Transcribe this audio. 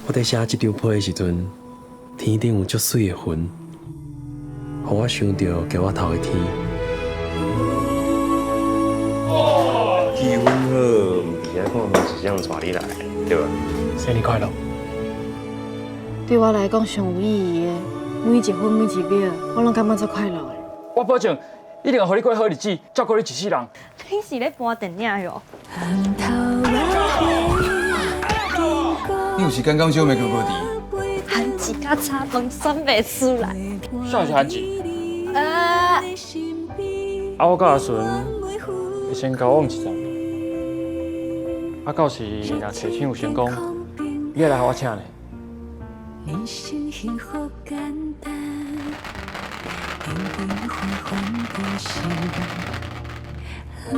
我佇寫這張批的時陣，天頂有足媠的雲，予我想著寄我頭的天。氣氛好，毋是愛看黃市長帶你來，對吧？生日快樂！對我來講，上有意義的，每一分每一秒，我攏感覺足快樂的。我保證，一定會予你過好日子，照顧你一世人。你是咧搬電影喲？你有時間講小妹哥哥弟？番薯佮炒飯選袂出來。啥是番薯？啊，我佮阿純會先交往一陣，啊，到時若提親有成功，你會來予我請呢？人生幸福簡單，平平凡凡就是咱。